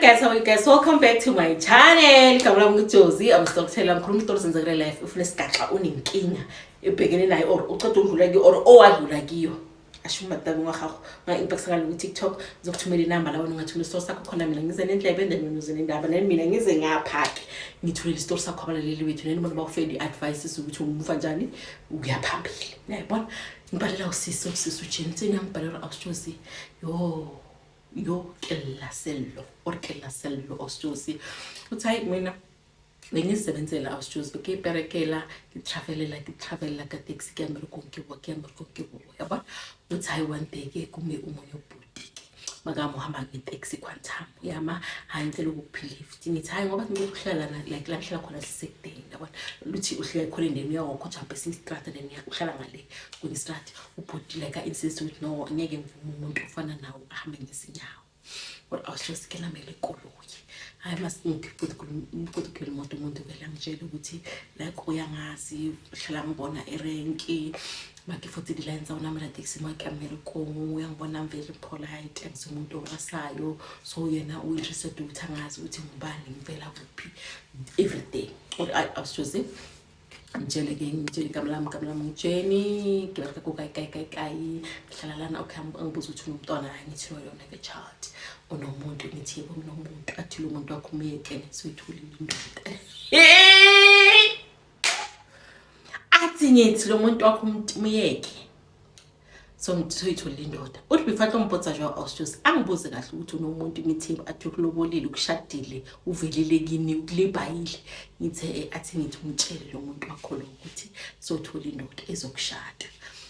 Guys, how are you guys? Welcome back to my channel. Igama lami nguJozi. I'm storyteller. Ngikhuluma isitori senzeka kule life. Ufuna isigaxa, unenkinga ebhekene nayo or uceda ukudlula kiyo or owadlula kiyo. Asho umadami wa gago. Unga-inbox ngalo ku-TikTok. Ngizokuthumela inamba la wena ungathumela isitori sakho khona, mina ngize nendlebe, then wena uze nendaba, then mina ngize ngapha-ke ngithulele isitori sakho abalaleli bethu, then bona bakufele i-advices ukuthi umuva njani ukuya phambili. Uyayibona? Ngibhalela usisi uJeni. Utheni? Angibhalela, "Awusjozi, yo yo, ke lla sello or ke lla sello." Awusjozi, uthi, "Hayi, mina bengizisebenzela, awusjozi, bekiyiperekela, ngitravelela, ngitravelela ka taxi, ke ya mmerekong, ke boa, ke ya mmerekong, ke boa." Yabona? Uthi, hayi, one day ke kume umunye ubhuti-ke, makami uhamba ngeteksi Quantum, uyama, "Hayi, ngicela ukukupha ilift." Ngithi, "Hayi," ngoba ngike ukuhlala like la ngihlala khona sisekudeni, yabona, luthi uhlala khona endeni, uyawokho, ujampe esinye istrata, then uhlala ngale kwenye istrata. Ubhuti like a-insist ukuthi, "No, ngeke ngivume umuntu ofana nawo ahambe ngezinyawo." Or awusho namele ikoloyi. Hayi, masiqeda imoto, umuntu vele angitshele ukuthi like uyangazi, uhlala ngibona erenki, make futhi di-line tsa o namela taxi mo ke mmerekong, uyangibona, I'm very polite, angisumuntu orasayo, so yena u-interested ukuthi angazi ukuthi ngubani, ngivela kuphi, everything. Or awusjozi, ngitshele-ke, ngitshele igama lami, igama lami nguJenny, ke bereka ko kae kae kae kae, ngihlala lana. Okay, angibuza ukuthi unomntwana? Hayi, ngithi, "No, I don't have a child." "Unomuntu?" Ngithi, "Yebo, nginomuntu." Athi, "Lo muntu wakho umyekene, soyitholile indoda." Athi, ngithi, "Lo muntu wakho umyeke, so soyitholile indoda." Uthi before athi jwa awusjozi, angibuze kahle ukuthi unomuntu? Ngithi, athi, "Ukulobolile, ukushadile, uvelile kini, ukulibhayile?" Ngithe, Athi, ngithi, "Umtshele lo muntu wakho lo ukuthi sothola indoda ezokushada."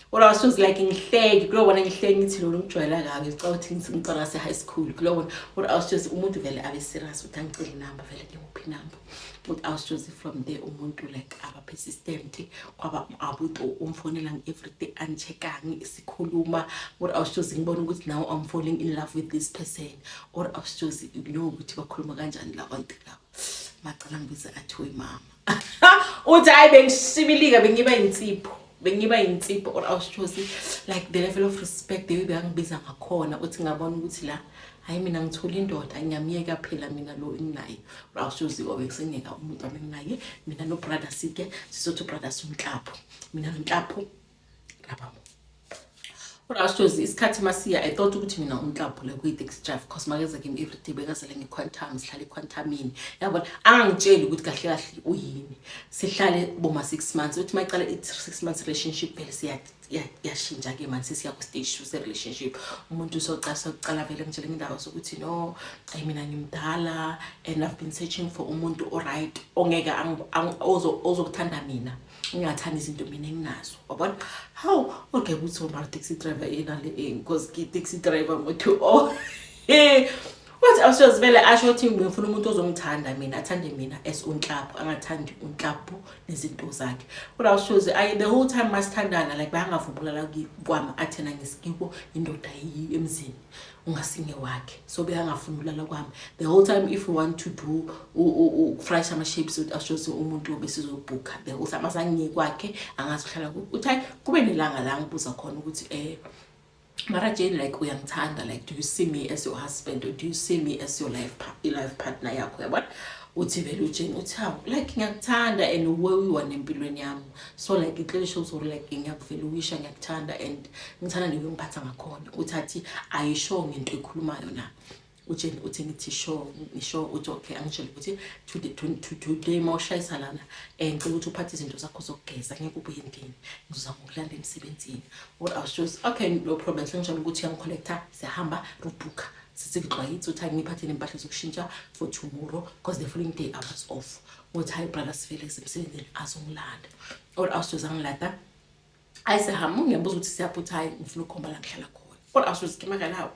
Or I was just like, ngihleke kulobona, ngihleke, ngithi lo ngijwayela kabi, ngicabanga ukuthi ngicala ngase-high school kulobona. Or I was just, umuntu vele abe serious ukuthi angicele inamba, vele ngimuphi inamba. But I was just, from there umuntu like aba persistent, kwaba abuto umfonela everyday, angicheckang, sikhuluma. Or I was just, ngibona ukuthi now I'm falling in love with this person. Or I was just, you know ukuthi bakhuluma kanjani la bantu laba, macala ngibiza, athi, "We mama." Uthi, "Hayi, bengishibilika, bengiba insipho, bengiba insipho." Or I was just like, the level of respect, the way beyangibiza ngakhona, uthi ngabona ukuthi la, hayi, mina ngithola indoda, ngiyamyeka phela mina lo enginaye. Or I was just, wabe sengiyeka umuntu wami enginaye, mina no-brother sike sizothi ubrother sunhlapho, mina nonhlapho rabamo. Or I was just, isikhathi masiya, I thought ukuthi mina unhlapho like uyi-taxi driver, 'cause makeza kimi everyday bekazele nge-Quantum, sihlale e-Quantumini, yabona, angangitsheli ukuthi kahle kahle uyini. Sihlale boma 6 months. Uthi macala i-6 months relationship vele siya iyashintsha-ke manje, sesiya ku-stage two se-relationship. Umuntu sokucala vele ngitshele ngendaba zokuthi, "No, ayi, mina ngimdala and I've been searching for umuntu o-right, ongeke ozokuthanda mina, ngingathandi izinto mina enginazo." Wabona? Hawu, okay, kuthi mara taxi driver ena le eng? Because ke taxi driver motho o wathi awushozi vele asho ukuthi, "Ngifuna umuntu ozongithanda mina, athande mina as unhlapho, angathandi unhlapho nezinto zakhe." Kodwa awushozi, ayi, the whole time masithandana like bayangavumulala kwami, athena ngesikibo indoda emzini ungasinge wakhe, so bekangafuni ukulala kwami the whole time. If we want to do ukufresh ama-shapes, ashozi umuntu besizobhukha the whole time, azangiye kwakhe, angazi uhlala kuphi. Uthi, hayi, kube nelanga la ngibuza khona ukuthi, "Mara Jane, like uyangithanda? Like, do you see me as your husband or do you see me as your life partner yakho?" Yabona? Uthi vele uJane uthi, "Hawu, like ngiyakuthanda and uwe uyi-one empilweni yami, so like it clearly shows gore like ngiyakuvaluisha, ngiyakuthanda and ngithanda newe ngiphatha ngakhona." Uthi, athi, "Ayisho ngento ekhulumayo na?" UJane uthi, "Ngithi sure, ngisho." Uthi, "Okay, angitshele ukuthi today uma ushayisa lana, ngicela ukuthi uphathe izinto zakho zokugeza, ngeke ubuye endlini, ngizozama ukulanda emsebenzini." Or I was just, "Okay, no problem." Sengitshela ukuthi uyangicollecta, siyahamba, robhukha, sesikuxwayitse. Uthi angiphathe nempahla zokushintsha for tomorrow, because the following day I was off. Uthi, "Hayi brother, sivele semsebenzini, azongilanda." Or I was just, angilanda, ayisehamba, ngiyabuza ukuthi siyaphi? Uthi, "Hayi, ngifuna ukukhomba la ngihlala khona." Or I was just, "Kemakalawo,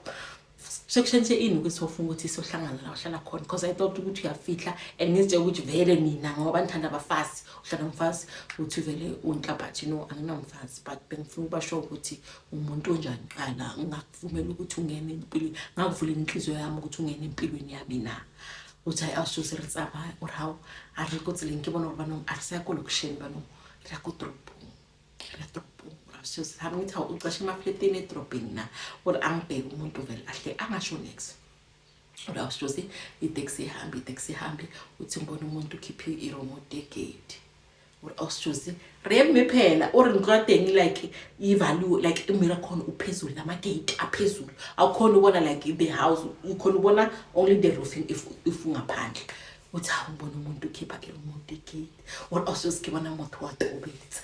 sekushentshe ini ukuthi sofuna ukuthi sohlangana la uhlala khona?" Because I thought ukuthi uyafihla and ngizitshela ukuthi vele nina ngoba nithanda abafazi, uhlala nomfazi. Uthi vele unhlabathi, "No, anginamfazi, but bengifuna ukuba sure ukuthi umuntu onjani qala, ngingakuvumela ukuthi ungene empilweni, ngakuvulela inhliziyo yami ukuthi ungene empilweni yami na?" Uthi, "Hayi, awusose re tsamaya." Ore hawu, a re ko tseleng, ke bona gore banong a re sa ya ko lokisheni, banong re ya ko toropong, re ya toropong. Awusose ngithi, "Hawu, ucashe emafletini edrobheni na?" Ore angibheke umuntu vele ahle angasho next. Rawushozi iteksi ihambe, iteksi ihambe, uthi ngibona umuntu ukhiphe i-remote yegate. Awushozi re mme phela o re ntlo ya teng like ivaliwe, like imira khona uphezulu namagate aphezulu, awukhona ubona like the house, ukhona ubona only the roofing if ungaphandle. Uthi hawu, ngibona umuntu ukhipha i-remote yegate. Or awushozi ke bona motho wa tobetsa,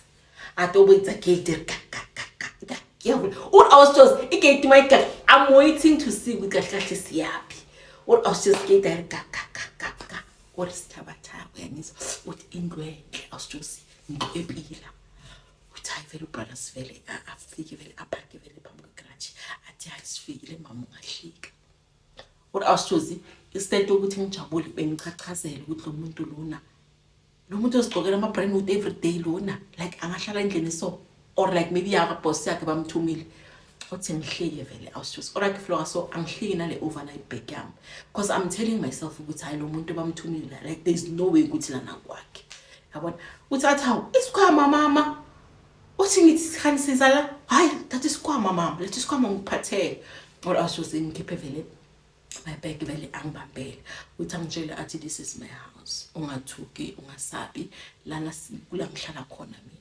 a tobetsa gate re ka ka ka ka ka ke ya bula. Uri awushozi igate my God, I'm waiting to see ukuthi kahle kahle siyaphi. Uri awushozi gate ayiri ka ka ka ka ka. Uri sithabathaba, uyangizwa? Uthi indlu enhle, awushozi, indlu epila. Uthi hayi vele ubrothers vele afike vele aphake vele phambi kwegaraji, athi hayi, sifikile mama, ungahlika. Uri awushozi instead yokuthi ngijabule, bengichachazela ukuthi lo muntu lona, lo muntu ozigqokela ama-brand new every day lona, like angahlala endlini so, or like maybe yakaboss yakhe bamthumile. Uthi ngihlike vele, awushozi, or like flora, so angihliki nale overnight bag yami because I'm telling myself ukuthi hayi, lo muntu bamthumile, like there's no way ukuthi lana kwakhe, yabona. Uthi athi hawu, isikhwama mama. Uthi ngithi sikhanisisa la, hayi, thatha isikhwama mama, letha isikhwama ngikuphathele. Or awushozi ngikhiphe vele my bag vele, angibambele. Uthi angitshele, athi this is my house, ungathuki, ungasabi, lana kula ngihlala khona mina.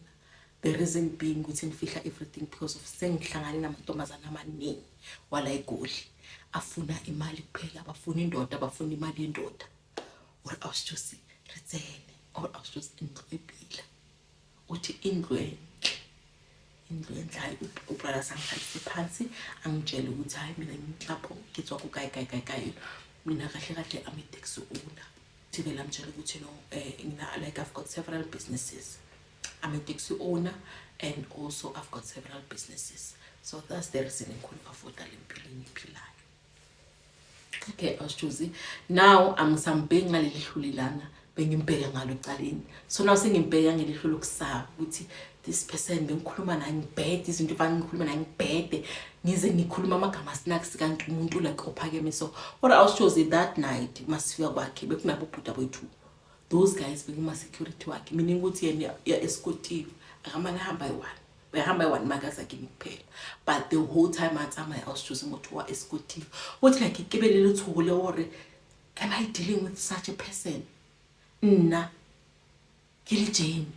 The reason being ukuthi ngifihla everything because of sengihlangane namantombazane amaningi wala eGoli afuna imali kuphela, bafuna indoda, bafuna imali yendoda. Or awusjosi re tsene. Or awusjosi indlu epila. Uthi indlu enhle, indlu enhle. Hayi, ubrother sangihlalise phansi, angitshele ukuthi hayi, mina ngiklapho ngitswa kukayi kayi kayi kayi, mina kahle kahle I'm a taxi owner. Uthi vele amtshele ukuthi no, mina like I've got several businesses, I'm a taxi owner and also I've got several businesses, so that's the reason ngikhona uku-afforda le mpilo engiyiphilayo. Okay, awusjuzi, now angisambheki ngaleli hlule lana bengimbheka ngalo ecaleni, so now sengimbheka ngelihlo lokusaba ukuthi this person bengikhuluma naye ngibhede izinto, fanele ngikhulume naye ngibhede, ngize ngikhuluma amagama snacks, kanti umuntu like ophakeme so. Or awusjozi that night masifika kwakhe bekunabo bhuda bethu, those guys bekuma-security wakhe, meaning ukuthi yena uya-escortiwe, akamane ahamba ayi-one, uyahamba ayi-one makaza kimi kuphela, but the whole time a tsamaya, awusjozi motho wa escortiwe. Uthi like ke be le letshogo le gore am I dealing with such a person, nna ke le Jane?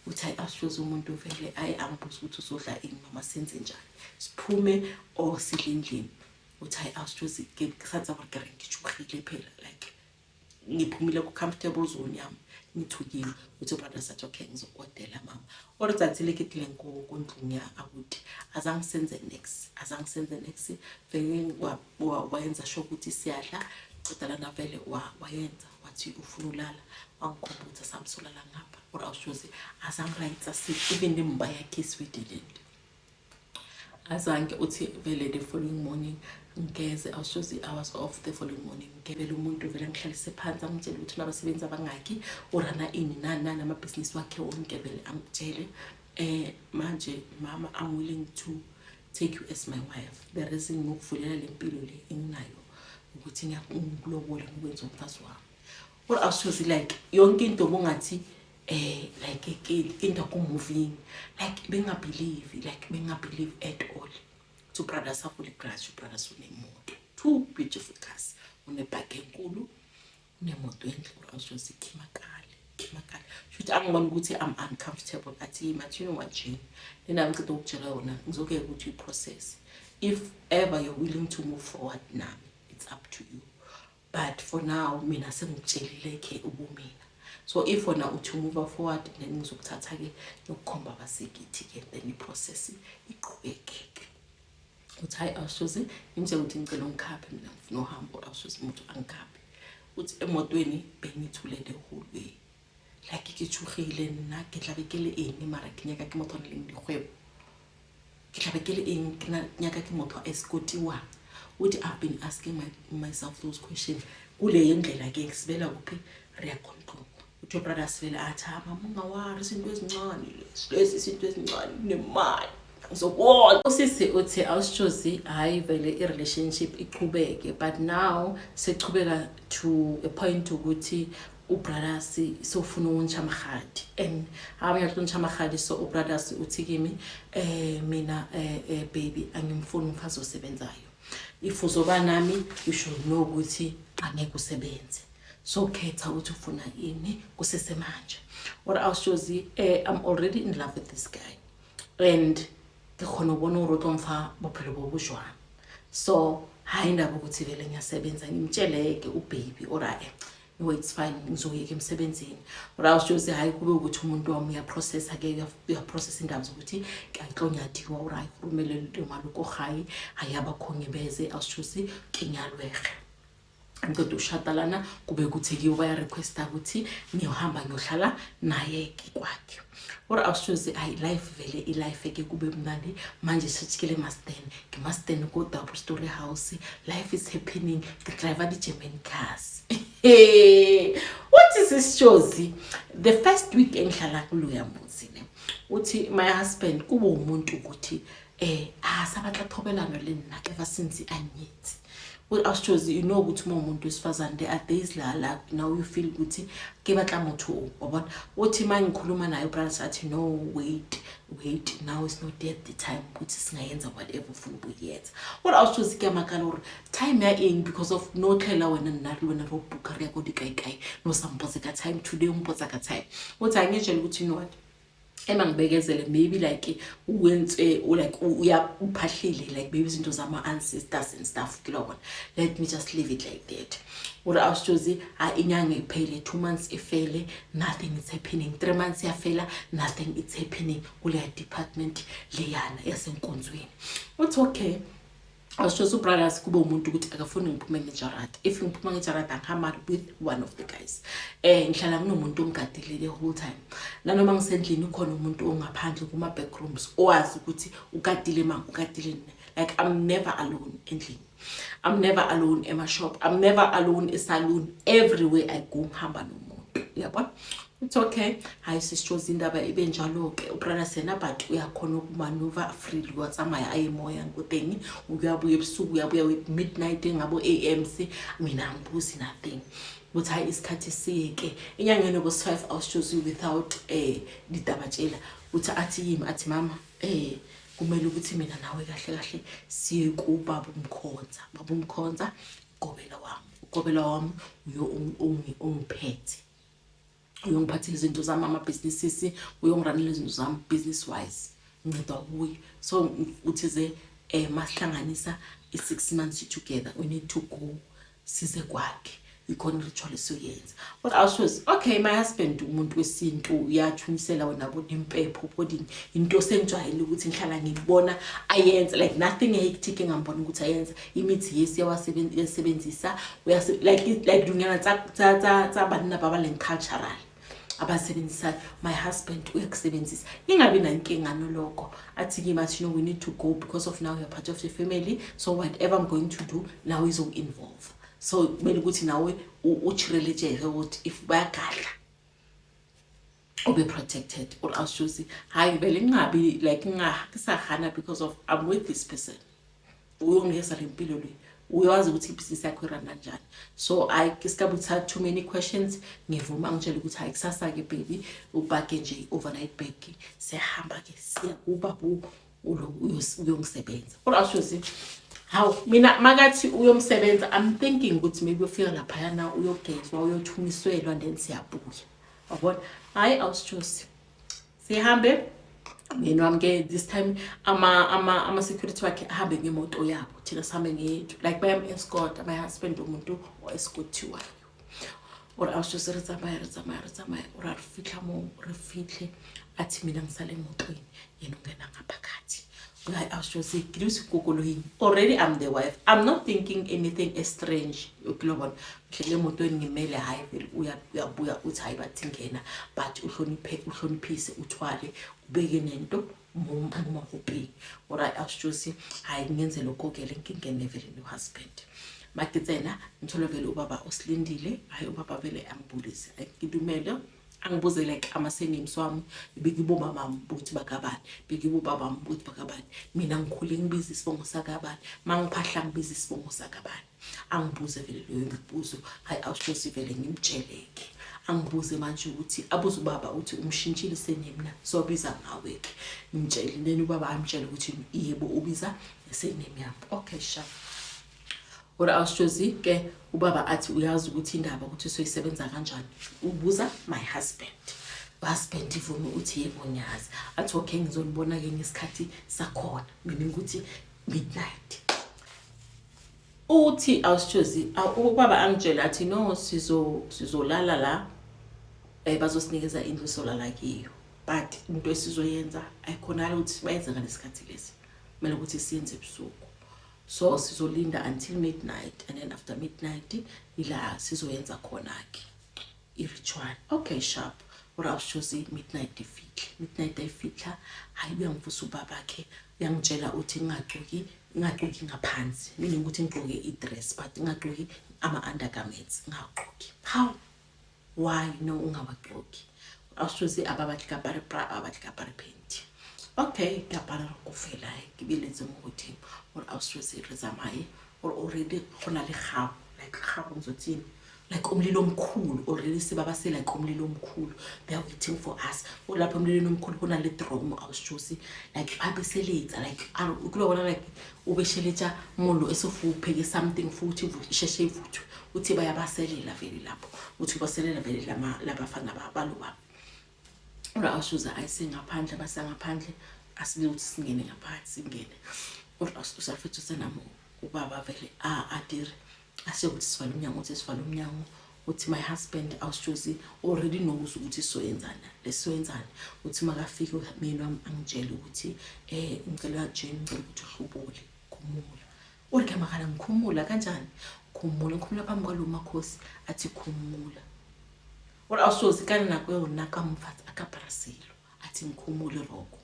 Uthi hayi, awusjozi umuntu vele ayi angibuza ukuthi uzodla ini mama, senze njani, siphume or sidle endlini? Uthi hayi, awusjozi ke sa tseba gore ke reng, ke tshogile phela, like ngiphumile ku-comfortable zone yami, ngithukile. Uthi brother sathi okay, ngizokodela mama. Or tsatsi le ke tlileng ko ntlong ya abuti, azange senze nex, azange senze nex vele, wayenza sure ukuthi siyadla, ceda lana vele wayenza wathi ufuna ulala, wangikhomba ukuthi asamsolala ngapha. Or awushozi azange rayitsa even le mba yakhe we didn't, azange. Uthi vele the following morning ngigeze, awushozi I was off the following morning, ngivele umuntu vele angihlalise phansi, angitshele ukuthi unabasebenzi abangaki, urana ini, nani nani, amabhizinisi wakhe wonke vele angitshele. Manje mama, I'm willing to take you as my wife. The reason ngokuvulela le mpilo le enginayo ukuthi ngiyakulobole, ngikwenza umfazi wami. Or awushozi like yonke into bungathi like into ku-moving, like bengabelieve, like bengabelieve at all. Two brothers avule igarage, brothers unemoto, two beautiful cars, unebhagi enkulu, unemoto enhle. Or awushozi khimakale khimakale, shuthi angibona ukuthi I'm uncomfortable. Athi mathi, you know what Jane, lena ngiceda ukutshela yona, ngizokuyeka ukuthi uyiprocess. If ever you're willing to move forward nami, it's up to you, but for now mina sengikutshelile ke ubumina. So if wena uthi move forward, then ngizokuthatha-ke nokukhomba abasekithi-ke, then iprocess iqhubeke-ke. Uthi hayi, awushozi ngimtshela ukuthi ngicela ungikhaphe, mina ngifuna uhambo. Awushozi umuntu angikhaphe. Uthi emotweni bengithule the whole way, like ke tshogile nna, ke tlabe ke le eng, mara ke nyaka ke motho a nang le dikgwebo, ke tlabe ke le eng, ke nyaka ke motho a escortiwang? Uthi I've been asking myself those questions kuleyo ndlela ke sibela kuphi, re ya kontlong. Uthi brother sivele athi, ha mama, ungawari, izinto ezincane lezi, lezi izinto ezincane, nemali ngizobona. Usisi uthi awusitshozi hayi vele i-relationship iqhubeke, but now sechubeka to a point ukuthi ubrothers sofuna ukuntsha amahadi and abanye ukuntsha amahadi. So ubrothers uthi kimi, mina baby, angimfuni umfazi osebenzayo. If uzoba nami, you should know ukuthi angeke usebenze. So khetha ukuthi ufuna ini kusesemanje. Or awushozi, I'm already in love with this guy and ke kgona go bona gore o tlo mfa bophelo bo bo jwang. So hayi indaba ukuthi vele ngiyasebenza, ngimtsheleke ubaby or ae, no, it's fine, ngizoyeka emsebenzini. Or awushozi, hayi, kube ukuthi umuntu wami uyaprocessa ke, uyaprocessa indaba zokuthi ke a tlo nyadiwa, or hayi, go romele lengwalo ko gae, ha ya ba khongibeze. Awushozi, ke nyalwege, ngiceda ukushada lana, kube ukuthi kiwo bayarequesta ukuthi ngiyohamba ngiyohlala naye-ke kwakhe. Or awushozi, hayi, life vele, ilife ke kube mnandi manje, sejikele Masten, ngiMasten ko-double story house, life is happening, ngidriva di-German cars. Uthi sisishozi, the first week engihlala kuloya muzi ne, uthi my husband kube umuntu ukuthi a sa batla thobelano le nna ever since a nyetse. Awushozi, you know ukuthi uma umuntu wesifazane, there are days la now you feel ukuthi ke batla motho o wabona. Uthi uma ngikhuluma naye ubrothers, athi, "No, wait, wait, now is not yet the time ukuthi singayenza whatever ufuna ukuyenza." Kodwa awushozi, kuyamakala gore time ya eng, because of no tlhela wena nna re wena re o booka re ya ko dikaekae, no sa mpotse ka time, today o mpotsa ka time. Uthi angitshela ukuthi, you know what, ema ngibekezele, maybe like wenze like uya uphahlile, like maybe izinto zama-ancestors and stuff kilobona, let me just leave it like that. Uri awusitshozi, hayi, inyanga iphele, 2 months ifele, nothing is happening, 3 months yafela, nothing is happening kuleya department leyana yasenkonzweni. Uthi okay, awusitshozi, ubrothers kube umuntu ukuthi akafuni ngiphume ngejarata. If ngiphuma ngejarata, angihamba with one of the guys. Ngihlala nginomuntu ongigadile the whole time, nanoma ngisendlini ukhona umuntu ongaphandle kuma-back rooms owazi ukuthi ugadile ma ugadile nina. Like, I'm never alone endlini, I'm never alone ema-shop, I'm never alone esaloon. Everywhere I go, ngihamba nomuntu, uyabona. It's okay, hayi, sisitshoza, indaba ibe njalo-ke. Ubrother yena but uyakhona ukumanuva freely, watsamaya aye moya ngoteng, uyabuya ebusuku, uyabuya with midnight ngabo AMC, mina angibuzi nothing. Ukuthi hayi, isikhathi siye-ke enyangeni bosi-5, awusitshozi, without ditaba tshela ukuthi athi yimi, athi, "Mama, kumele ukuthi mina nawe kahle kahle siye kubaba umkhonza, baba umkhonza, ugobela wami, ugobela wami uyo ungiphethe, uyongiphathela izinto zami, amabhizinisisi, uyongiranela izinto zami business wise, ngincedwa kuye." So uthi ze masihlanganisa i-6 months together, we need to go size kwakhe, ikhona ritual esiyoyenza. But I was okay, my husband umuntu wesintu, uyathunyisela wena bona impepho bodini, into sengijwayele ukuthi ngihlala ngibona ayenza, like nothing hectic engambona ukuthi ayenza. Imithi, yes, uyasebenzisa, like dunyana tsa banna ba ba leng cultural abasebenzisayo, my husband uyakusebenzisa, ngingabi nankinga noloko. Athi kimi, athi, "No, we need to go because of now you're part of the family, so whatever I'm going to do now izo-involve, so kumele ukuthi nawe utshireletsheke ukuthi if bayagadla ube protected." Or awushozi, hayi, vele ngingabi like ngisahana because of I'm with this person, uyongeza le mpilo le, uyawazi ukuthi ibhizinisi yakho irun kanjani. So I ke too many questions, ngivuma, ngitshela ukuthi, hayi, kusasa-ke baby, upake nje overnight bag, siyahamba-ke, siya kubaba uyongisebenza. Kodwa awushozi, hawu, mina makathi uyomsebenza, I'm thinking ukuthi maybe uyofika laphayana, uyogezwa, uyothunyiswelwa, then siyabuya, wabona. Hhayi, awusitshosi, sihambe myeni wami-ke this time, ama-security wakhe ahambe ngemoto yabo, thina sihambe ngeyethu, like bayam-escort my husband, umuntu o-escortiwayo. Or awusitshosi, re tsamaya, re tsamaya, re tsamaya, or a re fitlha mo re fitlhe, athi mina ngisale emotweni, yena ungena ngaphakathi. Hayi, awusitshosi, ke dutse ko koloing already, I'm the wife, I'm not thinking anything strange, ukilobona ngihlele emotweni ngimele. Hhayi, vele uyabuya, uthi, "Hayi, bathi ngena, but uhloniphe, uhloniphise, uthwale, ubeke nento momahopeng." Ora awusitshosi, hayi, ngenze lokho-ke le, ngingene vele no-husband. Makitsena ngithole vele ubaba usilindile. Hayi, ubaba vele angibulise, ngidumele, angibuze like ama-surnames wami, bekibomamami ukuthi bakabani, bekibobabami ukuthi bakabani, mina ngikhule ngibiza isibongo sakabani, ma ngiphahla ngibiza isibongo sakabani. Angibuze vele leyo mibuzo. Hayi, awushosi, vele ngimtsheleke. Angibuze manje ukuthi, abuze ubaba ukuthi umshintshile surname na, sobiza ngawe-ke? Ngimtshele, then ubaba amtshele ukuthi yebo, ubiza surname yami. Okay, sharp. Ore awushozi ke ubaba athi uyazi ukuthi indaba ukuthi soyisebenza kanjani. Ubuza my husband. Husband ivume uthi yebo ngiyazi. Athi okay, ngizonibona ke ngesikhathi sakhona. Meaning ukuthi midnight. Uthi awushozi ubaba angitshela athi no, sizolala la, bazosinikeza indlu solala kiyo. But into esizoyenza ayikhonakala ukuthi bayenze ngalesikhathi lesi. Kumele ukuthi siyenze ebusuku. So sizolinda until midnight and then after midnight ila sizoyenza khona ke i-ritual. Okay, sharp. Ora awushozi midnight ifihle. Midnight ayifihla, hayi, uyangivusa ubabakhe, uyangitshela uthi ngingagcoki ngaphansi. Meaning ukuthi ngigqoke i-dress but ngingagcoki ama-undergarments, ngingagqoki. How? Why no ungawagcoki? Awushozi ababathi ke apare bra, ababathi ke apare panty. Okay, ke apara roko fela, ke beletse mo godimo. Gore awushozi re tsamaye, gore already go na le gago, like gago ngizothini, like umlilo omkhulu already, sebaba se like umlilo omkhulu, they are waiting for us. Lapho emlilweni omkhulu go na le drum, awushosi, like ba beseletsa, like o kile wa bona like o besheletša mollo e se upheke something futhi isheshe ivuthwe. Uthi bayabaselela vele lapho, uthi baselela vele labafana balo baba. Ura awushuza ayisengaphandle, basangaphandle, asibize ukuthi singene ngaphansi, singene. Ura usafethu senami ubaba vele adire ashe ukuthi sivale umnyango, uthi sivale umnyango. Uthi my husband awushozi already knows ukuthi sizoyenzana lesizoyenzani. Uthi makafika umyeni wami angitshele ukuthi ngicela Jane, ngicela ukuthi uhlubule, khumula. Uri ke makhala, ngikhumula kanjani? Khumula, ngikhumula phambi kwalo makhosi? Athi khumula. Uri awushozi ka nako yona ka mofatshe a ka apara selo, athi ngikhumule roko,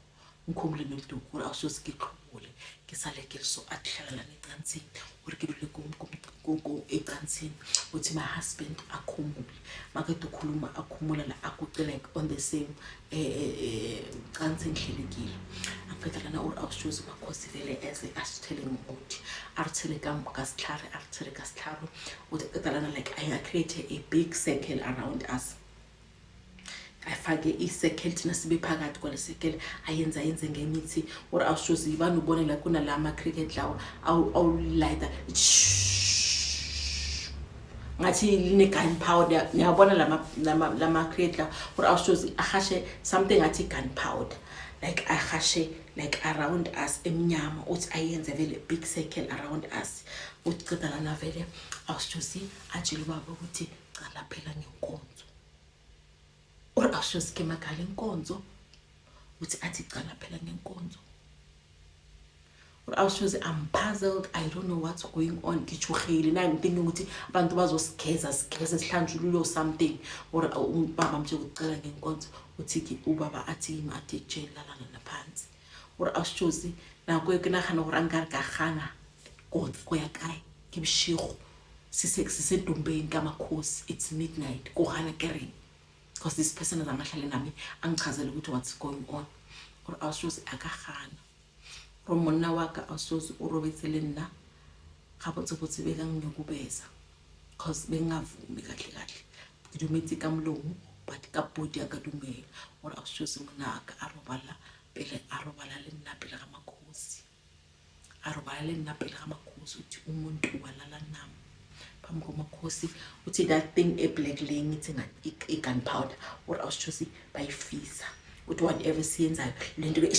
ngikhumule neduku. Uri awushozi ke hlubule, ke sale ke so athi hlala lana ecansini. Uri ke dule ecansini. Uthi my husband akhumule, makade ukhuluma akhumula la, aguqe like on the same cansi engihlelekile. Aqeda lana, uri awushozi makhosi vele eze asithele ngomuthi, arithele ka setlhare, arithele ka setlhare. Uthi aqeda lana like I create a big circle around us, afake i-circle, thina sibe phakathi kwale circle, ayenze ayenze ngemithi. Or awushozi ibani ubone la kunala ama-cricket lawa awulayita ngathi line-gun powder, niyabona lama cricket lawa. Or awushozi ahashe something ngathi gun powder, like ahashe like around us emnyama. Uthi ayenze vele big circle around us. Uthi ceda lana vele awushozi atshele ubaba ukuthi cala phela ngenkonzo. Or awushozi ke magala inkonzo, uthi athi cala phela ngenkonzo. Or awushozi I'm puzzled, I don't know what's going on, ngijugile na, I'm thinking ukuthi abantu bazosigeza, sigeze sihlanjululwe or something. Or ubaba mtshela ukucela ngenkonzo. Uthi ke ubaba athi kimi, athi Jane, lalana naphansi. Or awushozi nako e ke nagana gore a nkare ka gana go ya kae, ke bošego, sisedumbeni kamakhosi, it's midnight, ko gana ke reng? Because this person azangahlale nami angichazele ukuthi what's going on. Or awushozi akagana gore monna wa ka awushozi o robetse le nna gabotsebotse, bekangnyukubeza cause bengingavumi kahle kahle, ke dumetse ka molomo but ka body a ka dumela. Gore awushozi monna wa ka a robala pele, a robala le nna pele ga makhosi, a robala le nna pele ga makhosi. Uthi umuntu walala nami phambi kwamakhosi. Uthi that thing e-black le ngithi i-gun powder, or awushozi bayifisa. Uthi whatever siyenzayo le nto le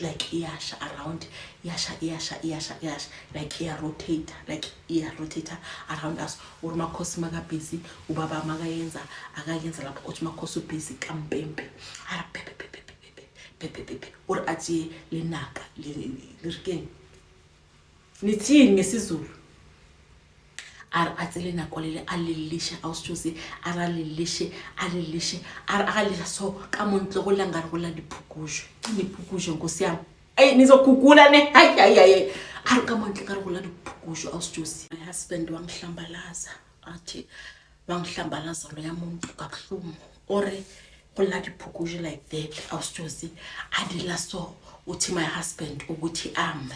like iyasha around, iyasha, iyasha, iyasha, iyasha, like iya-rotate, like iya-rotate around us. Or makhosi makabhizi, ubaba makayenza akayenza lapho, uthi makhosi ubhizi kampempe, ara pepe pepe pepe pepe pepe. Or athi lenaka le re keng, nithini ngesiZulu? A re a tsele nako lele a leleshe, awusitshosi a re a leleshe, a leleshe, a re a ga so ka montle go lla nkare go lla diphukujwe, diphukujwe, nkosi yami, eyi nizogugula ne, hayi hayi hayi. A re ka montle ka re go lla diphukujwe, awusitshosi. My husband wangihlambalaza, athi wangihlambalaza loya muntu kabuhlungu. Ore go lla diphukujwe like that, awusitshosi, a dila so. Uthi my husband ukuthi ame,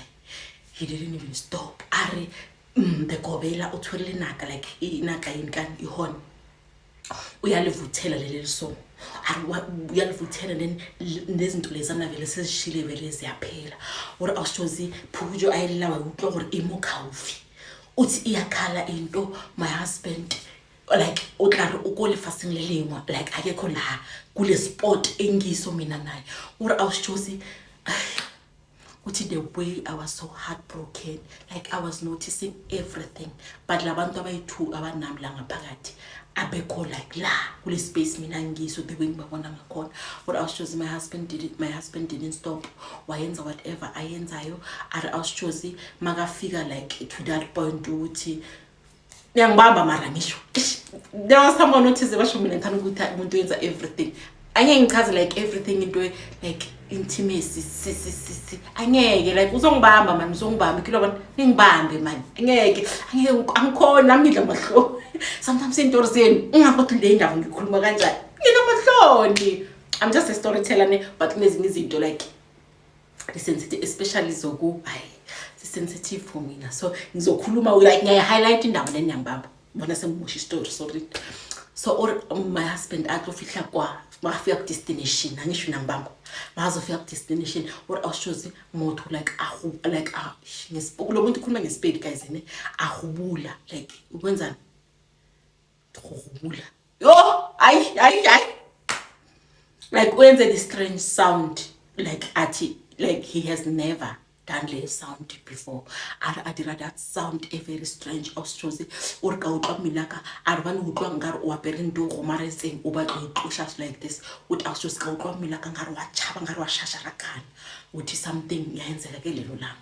he didn't even stop. A re the gobela o tshwere lenaka, like inaka yini kani, i-horn, uyalivuthela leli so a re uyalivuthela, then nezinto lezana vele sezishile vele ziyaphela. Ore awushozi phukujwe a elela, wa utlwa gore e mo gaufi. Uthi iyakhala into, my husband like o tla re o ko lefatsheng le lengwe, like akekho la kule spot engiso mina naye. Uri awusitshosi, uthi the way I was so heartbroken, like I was noticing everything, but labantu abayi-two abanami la ngaphakathi abekho like la kule space mina ngiso, the way ngibabona ngakhona. Uri awusitshosi, my husband didn't stop, wayenza whatever ayenzayo. Ari awusitshosi, makafika like to that point ukuthi niyangibamba, mara ngisho there was someone othize basho mina ngithanda ukuthi umuntu wenza everything. Angeke ngichaze like everything, into like intimacy, si si si si, angeke like uzongibamba mani, uzongibamba kilo bana, ningibambe mani, angeke angeke angikhona nami, ngidla amahloni sometimes iy'ntori zenu ungakothi le ndaba ngikhuluma kanjani, ngidla amahloni. I'm just a storyteller ne, but kunezinye izinto like sensitive, especially zoku, hayi, sensitive for mina, so ngizokhuluma like ngiyayi-highlight indaba le, niyangibamba bona sengimosha i-story, sorry. So or my husband athi kwa makafika ku-destination, angisho nangibamba, makazofika ku-destination or awushozi motho like ahu like ah, lo muntu ukhuluma ngesipedi guys ne, ahubula like ukwenzani, hubula yo, hayi hayi hayi, like wenze the strange sound, like athi like he has never done le sound before. A re a dira that sound a very strange. Austrosi o re ka utlwa mmele ka, a re bane utlwa nkare o apere nto o gomaretseng, o batla o itlosha like this. Uthi austrosi ka utlwa mmele ka nkare wa tšhaba, nkare wa shasharakana. Uthi something yayenzeka ke lelo langa.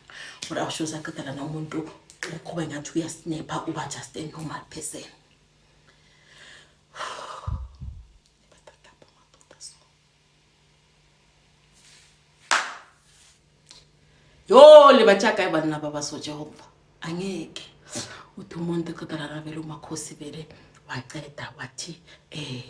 Ore austrosi a qetela na umuntu uqhuba ngathi uyasnapha, uba just a normal person. Yo, le batša kae banna ba baso? Jehova, angeke. Uthi umuntu eqeda lana vele umakhosi vele waceda wathi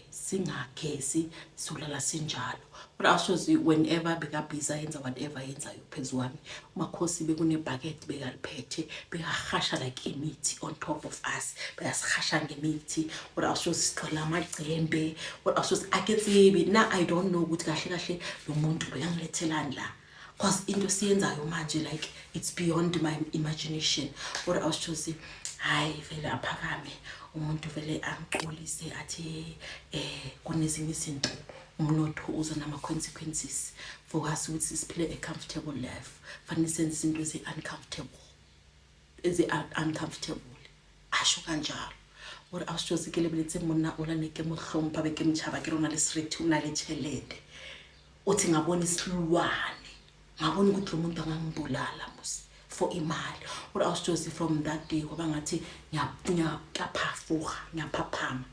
singagezi, solala sinjalo. But ashozi whenever bekabhiza yenza whatever yenzayo phezu kwami, umakhosi bekunebhakethi bekaliphethe, bekahasha like imithi on top of us, bekasihasha ngemithi. Kodwa awushozi sigcwele amagcembe. Kodwa awushozi ake tsebe na, I don't know ukuthi kahle kahle lo muntu bekangilethelani la, cause into siyenzayo manje like it's beyond my imagination. Kodwa awushozi, hayi vele aphakame umuntu vele angiqolise, athi kunezinye izinto umnotho uza nama-consequences for us, ukuthi siphile a comfortable life fanele senze izinto ezi-uncomfortable, ezi-uncomfortable, asho kanjalo. Ore awusitshozi ke lebeletse monna ola, ne ke mo hlompha, be ke mtšhaba, ke re o na le seriti, o na le tšhelete. Uthi ngabona isilwane, ngabona ukuthi lo muntu angangibulala mos for imali. Ore awusitshozi, from that day kwaba ngathi ngiyaphafuha, ngiyaphaphama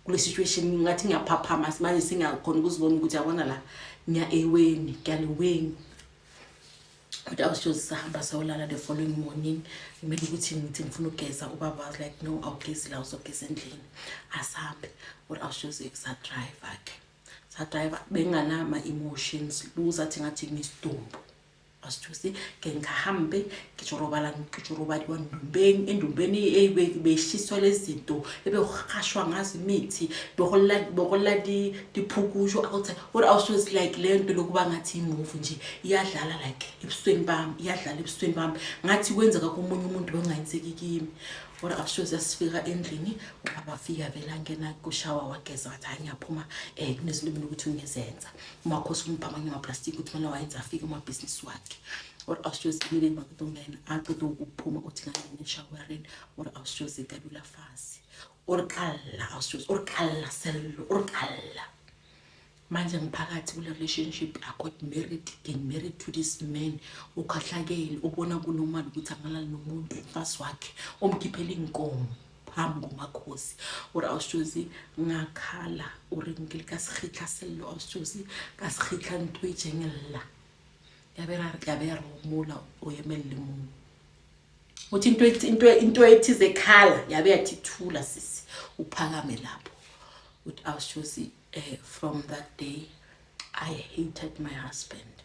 kule situation, ngathi ngiyaphaphama manje, singakhona ukuzibona ukuthi yabona la ngiya eweni, ngiyaleweni. Kodwa awusitshozi sahamba sayolala. The following morning kumele ukuthi ngithi ngifuna ukugeza, ubaba was like, "No, awugezi la, uzogeza endlini, asahambe." Kodwa awusitshozi sadrive ke, sadrive, benganama-emotions luzathi ngathi ngisidumbu. Asithusi ke ngihambe ngijorobala, ngijorobaliwa ndumbeni, endumbeni beshiswa lezi zinto ebekuhashwa ngazo imithi, bekola diphukusho outside. Kodwa awushozi like leyo nto lokuba ngathi i-movie nje iyadlala like ebusweni bami, iyadlala ebusweni bami, ngathi kwenzeka komunye umuntu, bengayenzeki kimi. Kodwa awushozi yasifika endlini, ubaba afika vele angena kushawa, wageza, wathi hayi ngiyaphuma, kunezinto mina ukuthi ngizenza. Umakhosi umupha amanye amaplastiki ukuthi kumele wayenza, afike umabhizinisi wakhe. Or awushozi kumele makade ungena, aqeda ukuphuma, uthi ngangena eshawereni. Or awushozi kadula fasi, or kalla, awushozi or kalla sello or kalla. Manje ngiphakathi kule relationship, I got married, get married to this man ukhahlakele, ubona kunomali ukuthi angalali nomuntu, umfazi wakhe omkhiphela inkomo phambi komakhosi. Ore awushozi ngakhala, ore nkile ka sekgitla sello, awushozi ka sekgitla ntho e jengella ya be ya be ya romola o emelele moo. Uthi into ethize ekhala yabe yathi thula sisi, uphakame lapho. Uthi awushozi, from that day I hated my husband,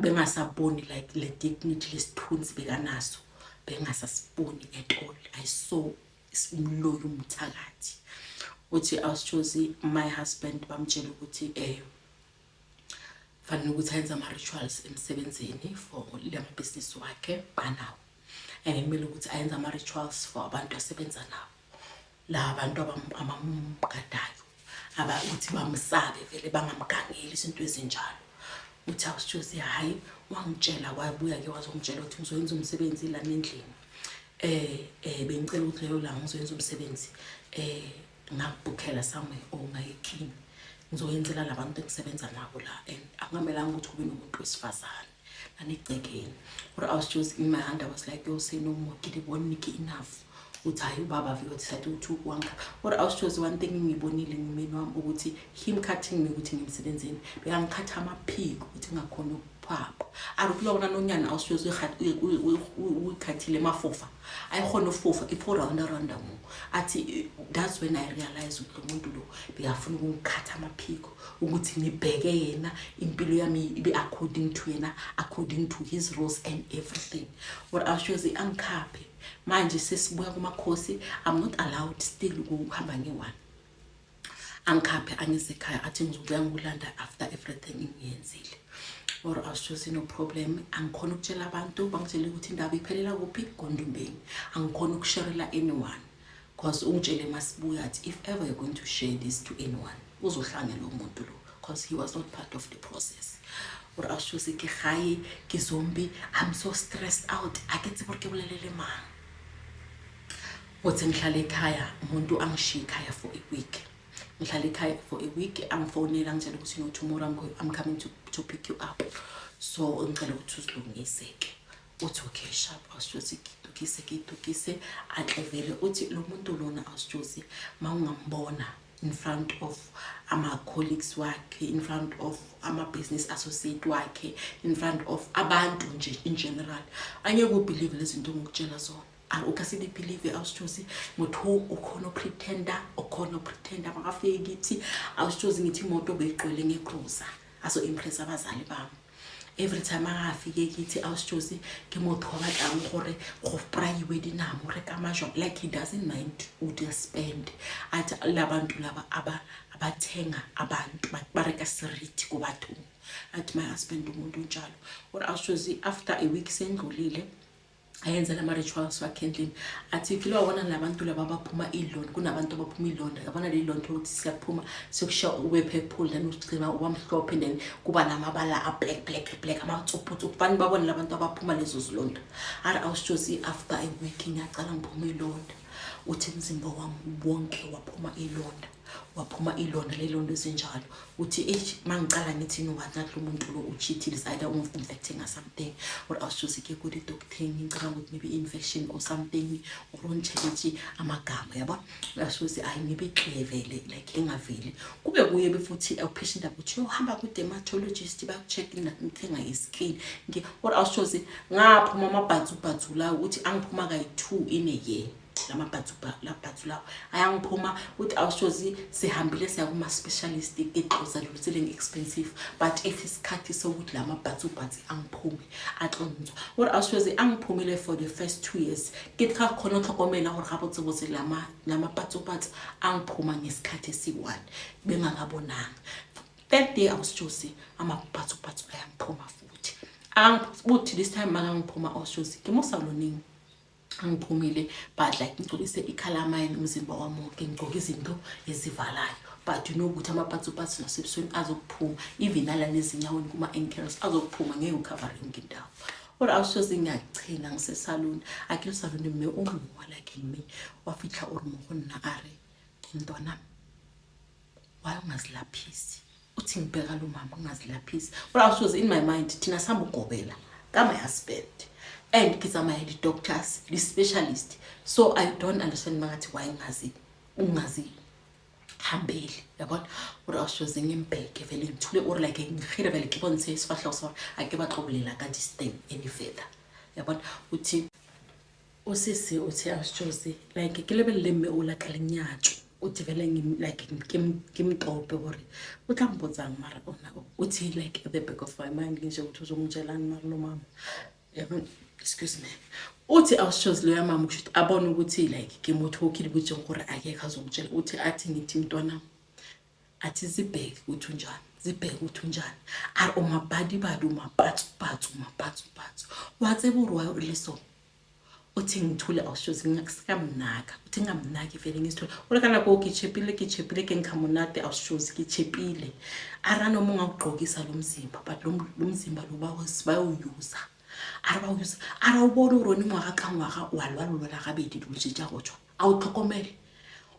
bengasaboni like le dignity, lesithunzi bekanaso bengasasiboni at all. I saw umloyi, umthakathi. Uthi awusitshozi, my husband bamtshela ukuthi fanele ukuthi ayenze ama-rituals emsebenzini for lamabhizinisi wakhe banawo. And kumele ukuthi ayenze ama-rituals for abantu asebenza nabo, la bantu abamgadayo, aba ukuthi bamsabe vele, bangamgangeli, izinto ezinjalo. Uthi awusitshozi, hhayi, wangitshela, wabuya-ke wazongitshela ukuthi ngizoyenza umsebenzi lana endlini. Bengicela ukuthi leyo langa ngizoyenza umsebenzi, ngakubhukhela somewhere or ngayekini, ngizoyenzela labantu engisebenza nabo la, and akungamelanga ukuthi kube nomuntu wesifazane lana egcekeni. Or I was just in my hand, I was like, yo, say no more, ke di bonne, ke enough. Uthi hayi, ubaba vele decide ukuthi wangikha. Or I was just, one thing ngiyibonile ngimeni wami ukuthi him cutting me ukuthi ngimsebenzini, bekangikhatha amaphiko ukuthi ngingakhona ukuphapha. A re kula bona nonyana awushoze uyikhathile mafofa, ayikhona ufofa ipho rounda rounda mo. Athi that's when I realize ukuthi lo muntu lo bekafuna ukungikhatha amaphiko ukuthi ngibheke yena, impilo yami ibe according to yena, according to his rules and everything. Or awushoze angikhaphe. Manje sesibuya kumakhosi, I'm not allowed still ukuhamba nge-one. Angikhaphe, angise ekhaya, athi ngizobuya ngikulanda after everything ngiyenzile. Or awushozi, no problem. Angikhona ukutshela abantu, bangitshele ukuthi indaba iphelela kuphi kondumbeni. Angikhona ukusharela anyone because ungitshele masibuya athi if ever you're going to share this to anyone, uzohlanya lo muntu lo, because he was not part of the process. Or awushozi, ke gae, ke zombie, I'm so stressed out, a ke tsebe gore ke bolelele mang. Uthi ngihlala ekhaya, umuntu angishiye ekhaya for a week. Ngihlala ekhaya for a week, angifonela, angitshela ukuthi no, tomorrow I'm coming to pick you up, so ngicela ukuthi uzilungise-ke. Uthi okay, sharp. Awusitshozi, ngidukise, ngidukise, ahle vele. Uthi lo muntu lona, awusitshozi, ma ungambona in front of ama-colleagues wakhe, in front of ama-business associate wakhe, in front of abantu nje in general, angeke ubelieve lezi zinto ngokutshela zona. O ka se di believe. Awusitshozi, motho o khona upretenda, o khona upretenda. Makafike kithi, awusitshozi, ngithi imoto beyigcwele ngegrosa, azo-impress abazali bami. Every time angafike kithi, awusitshozi, ke motho wa batlang gore go braaiwe dinama, o reka majwa, like he doesn't mind o spend. Athi labantu laba abathenga abantu, ba reka seriti ko bathong. Athi my husband umuntu unjalo. Or awusitshozi, after a week sendlulile, ayenza lama-rituals wakhe endlini. Athi kile wabona labantu laba abaphuma ilonda, kunabantu abaphuma ilonda, yabona leli londa ukuthi siyaphuma siyokushiya ube purple, then ugcina uba mhlophe, then kuba namabala a-black, black, black, amatsuphutsuphu. Bani babone labantu abaphuma lezo zilonda. Ari awusitshozi, after a week ngiyacala ngiphuma ilonda. Uthi umzimba wami wonke waphuma ilonda, waphuma ilonda, lelonda ezinjalo. Uthi eish, mangicala ngithi no, what, nathi lo muntu lo ucheatile, is either ungi-infecting or something. Or awusitshozi, ke kuli-doctor, ngicabanga ukuthi maybe infection or something, or ongitsheletse amagama, yabo. Awusitshozi, ayi, maybe clear vele, like engaveli kube kuye futhi awuphesha indaba ukuthi yohamba ku-dermatologist, baku-check ngithenga i-skin. Or awusitshozi, ngaphuma amabhatsubhatsu lawo. Uthi angiphuma kayi-two in a year lamabhatsu, labhatsu lawo ayangiphuma. Uthi awushozi, sihambile siya kuma-specialist, ke xhosa lelo expensive, but if isikhathi sokuthi la mabhatsubhatsi angiphume atlontswa. Ore awushozi, angiphumile for the first 2 years, ke tla kgona go tlhokomela gore gabotsebotse la mapatsobatsi angiphuma ngesikhathi esi-one bengakabonanga. Third day, awusitshozi, amapatsobatso ayangiphuma futhi. Uthi this time makangiphuma, awusitshozi, ke mo saloneng, angiphumile, but like ngigcobise i-calamine umzimba wami wonke, ngigcoke izinto ezivalayo, but you know ukuthi amapatsupatsu nasebusweni azokuphuma, even nala nezinyaweni, kuma-ankles azokuphuma, ngeke ucover yonke indawo. Kodwa awusoze, ngiyachina ngisesaluni, akile saluni, mme o mongwe like mme wa fitlha o re mo go nna, a re, mntwanami, why ungazilaphisi? Uthi ngibheka lo mama, ungazilaphisi. Kodwa awusoze, in my mind, thina sihamba ugobela ka my husband and ke tsamaya di-doctors, di-specialist, so I don't understand mangathi why ungazi ungazihambeli, yabona. Ore awusoze, ngimbheke vele, ngithule, or like ngihire vele ke bontshe sefahlego sa gore a ke batlo bolela ka this thing any further, yabona. Uthi usisi, uthi awusitshozi, like ke lebelele mme o la ka lenyatso. Uthi vele like ke mtope gore o tla mpotsang, mara ona uthi like at the back of my mind ngisho ukuthi uzongitshelani mara lo mama, yabona. Excuse me. Uthi awusitshozi, loya mama kusho ukuthi abone ukuthi like ke motho o ke di botseng gore akekho azongitshela. Uthi athi ngithi mntwana, athi zibheke ukuthi unjani, zibheke ukuthi unjani. A re o mabadibadi, o mapatsupatsu, mapatsupatsu, wa tseba gore wa o le so. Uthi ngithule awushozi ngingakusikamnaka. Uthi ngingamnaki vele ngizithule. Ore ka nako ke tshepile, ke tshepile, ke nkha monate awushozi ke tshepile. A ra noma ungawugqokisa lo mzimba but lo mzimba lo bayowusa. A re ba o usa. A ra o bone gore one ngwaga ka ngwaga wa lwala o lwala gabedi dilo tše tša go tšwa. A o tlhokomele.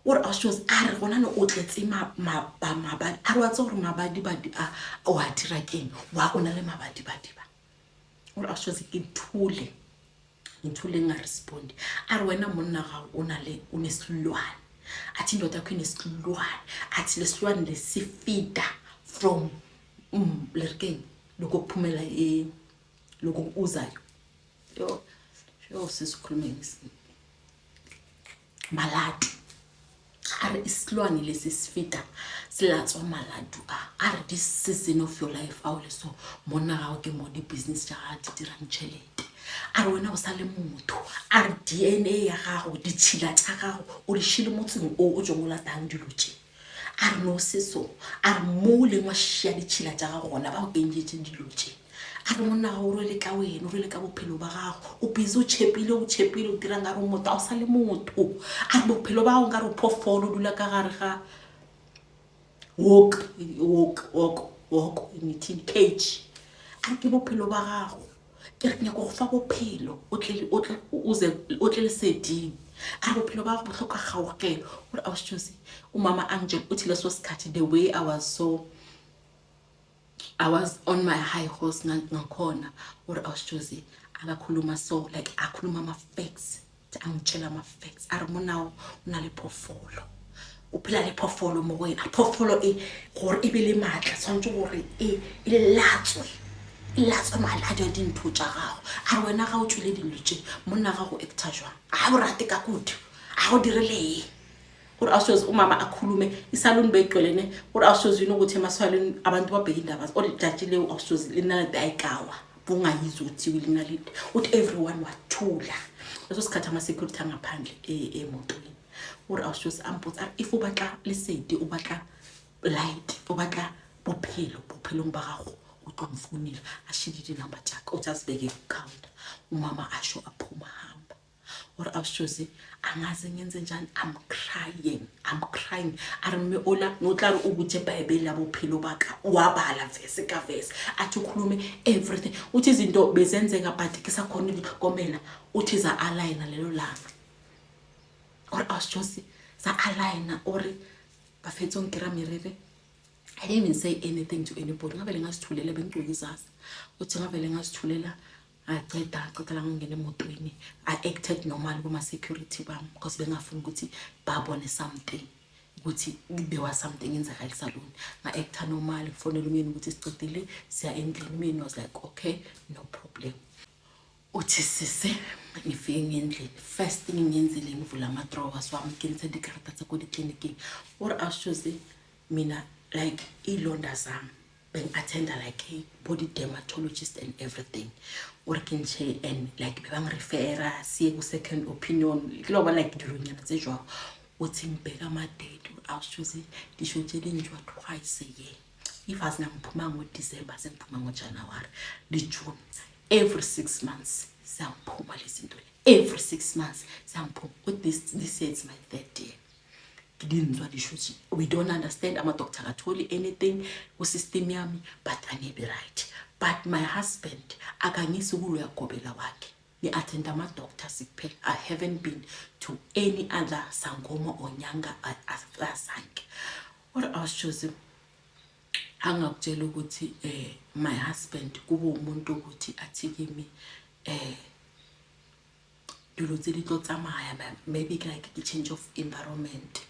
O re awushozi a re gona ne o tletse mabadi. A re wa tseba gore mabadibadi a o a dira keng? Wa o na le mabadibadi ba. O re awushozi ke thule. Ngithule ngingarespondi. A re wena monna gago o na le o nesilwane. Athi indoda yakho inesilwane. Athi lesilwane lesifida from le re keng lokho kuphumela e lokho kuzayo. Yo yo sisi ukhulume malatu. A re isilwane lesi sifita silatswa malatu a. A re this season of your life a o le so monna gago ke mo di-business tša gago di dirang tšhelete. A re wena o sa le motho. A re DNA ya gago, ditšhila tša gago o di šile motseng o o tšong o latang dilo tše. A re no se so. A re mo o leng wa šia ditšhila tša gago gona ba go kenyetše dilo tše. A re monna gago o rwele ka wena, o rwele ka bophelo ba gago. O busy o tšhepile, o tšhepile, o dira nkare o motho, a o sa le motho. A re bophelo ba gago nkare o phoofolo, o dula ka gare ga walk, walk, walk, walk, nithini, cage. A re ke bophelo ba gago. Ke re ke nyaka go fa bophelo, o tle, o tle, o ze, o tle leseding. A re bophelo ba gago bo hloka kgaogelo. O re ausi Josi, umama angitshela uthi leso sikhathi the way I was so, I was on my high horse ngakhona. O re ausi Josi akakhuluma so like akhuluma ama-facts, angitshela ama-facts. A re monna o na le phoofolo, o phela le phoofolo mo go yena. Phoofolo e gore e be le maatla tshwanetse gore e e latswe, e latswe maladi a dintho tša gago. A re wena ga o tswile dilo tše, monna gago actor jwang? A o rate ka kudu, a go direle. O re awushozi umama akhulume isaluni beyigcwelene. O re awushozi yini ukuthi emasaluni abantu babheke indaba. O re jaji leo awushozi linaledi ayikawa bungayizwa ukuthi linaledi. Uthi everyone wathula. Leso sikhathi ama-security angaphandle emotweni. O re awushozi ambotsa a re if o batla lesedi, o batla light, o batla bophelo bophelong ba gago, o tlo mfonela. A shile di-number tša ka, o tsa azibeke ku-counter. Umama asho aphuma hamba. O re awushozi angaze ngenze njani, I'm crying, I'm crying. A re mme ola no tla re o butse Bible ya bophelo ba ka, wa bala verse ka verse, athi ukhulume everything. Uthi izinto bezenzeka but ke sa khone di tlhokomela. Uthi za aligna lelo langa. O re awushozi za aligna. O re ba fetsa o nkira meriri. I didn't even say anything to anybody. Ngavele ngazithulela, bengigcoke izazi. Uthi ngavele ngazithulela, ngaceda ngaceda la ngingena emotweni. I acted normal kuma-security bami because bengafuni ukuthi babone something, ukuthi there was something enzeka esaluni. Nga-acta normal, ngifonela umyeni ukuthi sicedile siya endlini. Umyeni was like okay, no problem. Uthi sisi ngifike ngendlini, first thing ngiyenzile ngivula ama-drawers wami, ke ntshe dikarata tsa ko ditleliniking. O re awushozi mina like iy'londa zami bengi-attenda like a body dermatologist and everything. O re ke ntshe and like bebangirefera siye ku-second opinion, ke lo ba like dilonyana tse jwalo. Uthi ngibheka ama-date, awushozi disho tse di njwa twice a year. If azinangiphuma ngo-December, sengiphuma ngo-January le June, every 6 months siyangiphuma lezi zinto le. Every 6 months siyangiphuma. Uthi this year it's my third year. Di ntswa dišo tše, we don't understand, ama-doctor akatholi anything ku-system yami, but angibi right. But my husband akangisi kuloya gobela wakhe, ngi-attend ama-doctors kuphela. I haven't been to any other sangoma or nyanga azange. O re awushozi angakutshela ukuthi my husband kube umuntu ukuthi athi kimi dilo tse di tlo tsamaya, maybe like ke change of environment.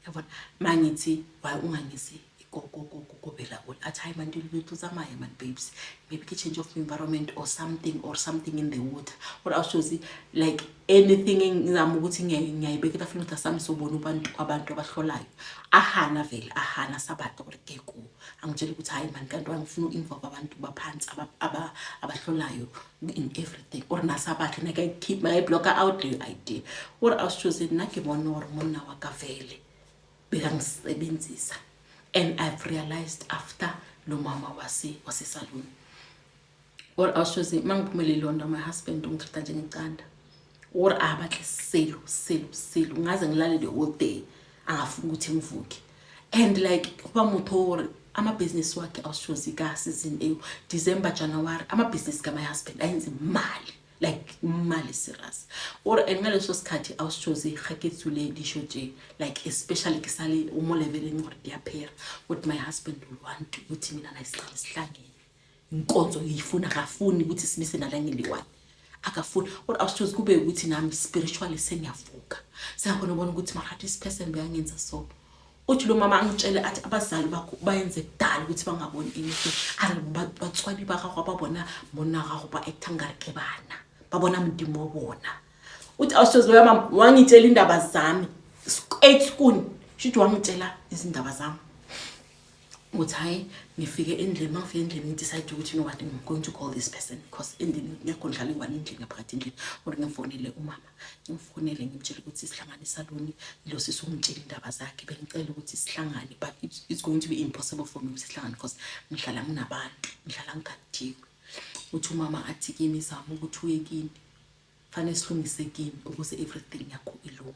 Yabona mangithi why ungangisi gobela ole, athi hayi man dilo di tlo tsamaya man babes, maybe ke change of environment or something, or something in the water. Or awushozi like anything engizama ukuthi ngiyayibeka etafuleni ukuthi asami sobona abantu abahlolayo. Ahana vele, ahana sabatha gore ke ko angitshela ukuthi hayi man kanti angifuna uku-involve abantu baphansi abahlolayo in everything. O re na sa batle nna ka keep my blocker out leyo idea. O re awushozi nna ke bone gore monna wa ka vele bekangisebenzisa, and I've realized after lo mama wasesaluni. O re awushozi mangiphumele ilonda, my husband ungithatha njengeqanda. Or a batle selo selo selo, ngaze ngilale the whole day, angafuni ukuthi ngivuke. And like go ba motho gore amabhizinisi wakhe awushozi ka season eo, December, January, amabhizinisi ka my husband ayenza imali, like imali serious. Or and ngaleso sikhathi awushozi ga ke tsule dišo tše, like especially ke sale o mo leveleng gore di a phera, what my husband will want ukuthi mina naye siqale sihlangene inkonzo ngiyifuna, akafuni ukuthi simise nalangeliwane, akafuni. Or awushozi kube ukuthi nami spiritually sengiyavuka, sengakhona ubona ukuthi mara this person beyangenza. So uthi lo mama angitshele athi abazali bakho bayenze kudala ukuthi bangaboni anything. A re batswadi ba gago ba bona monna gago ba acta nkare ke bana, ba bona modimo wa bona. Uthi awushozi loya mama wangitshela indaba zami eight school, shuthi wangitshela izindaba zami ukuthi hayi, ngifike endlini. Uma ngifike endlini, ngidecide ukuthi, you know what, I'm going to call this person, because endlini ngekho ngidlala i-one endlini, ngaphakathi endlini. Or ngimfonele umama, ngimfonele, ngimtshele ukuthi sihlangane esaloni, lo sisi ungitshela indaba zakhe, bengicela ukuthi sihlangane, but it's going to be impossible for me ukuthi sihlangane because ngihlala nginabantu, ngihlala ngigadiwe. Uthi umama athi kimi, zama ukuthi uye kini, fanele silungise kini ukuze everything yakho ilunge,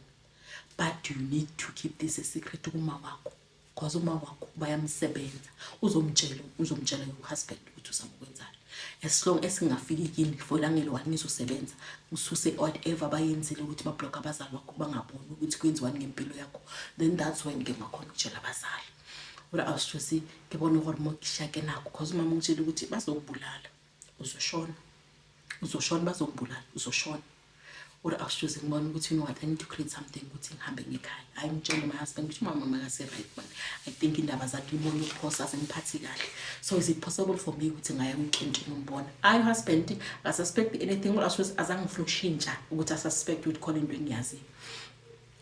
but you need to keep this a secret kuma wakho, because uma wakho bayamsebenza, uzomtshela your husband ukuthi uzama ukwenzani. As long as ngingafiki kini for ilangelo one, ngizosebenza ngisuse whatever bayenzile ukuthi bablock abazali bakho, bangaboni ukuthi kwenziwani ngempilo yakho. Then that's when ke ngakhona ukutshela abazali. Ore awusithosi ke bone gore mo ke shake nako, cause umama ungitshela ukuthi bazokubulala, uzoshona, uzoshona, bazokubulala, uzoshona. Ore awusithosi ngibona ukuthi, you know what, I need to create something ukuthi ngihambe ngekhaya. Hayi, ngitshele my husband ukuthi umama makase-right man, I think indaba zakhe ibona ukuphosa azingiphathi kahle, so is it possible for me ukuthi ngaya weekend ngimbona? Hayi, husband akasuspect anything. Ore awusithosi azange ngifuna ukushintsha ukuthi asuspect ukuthi khona into engiyaziyo,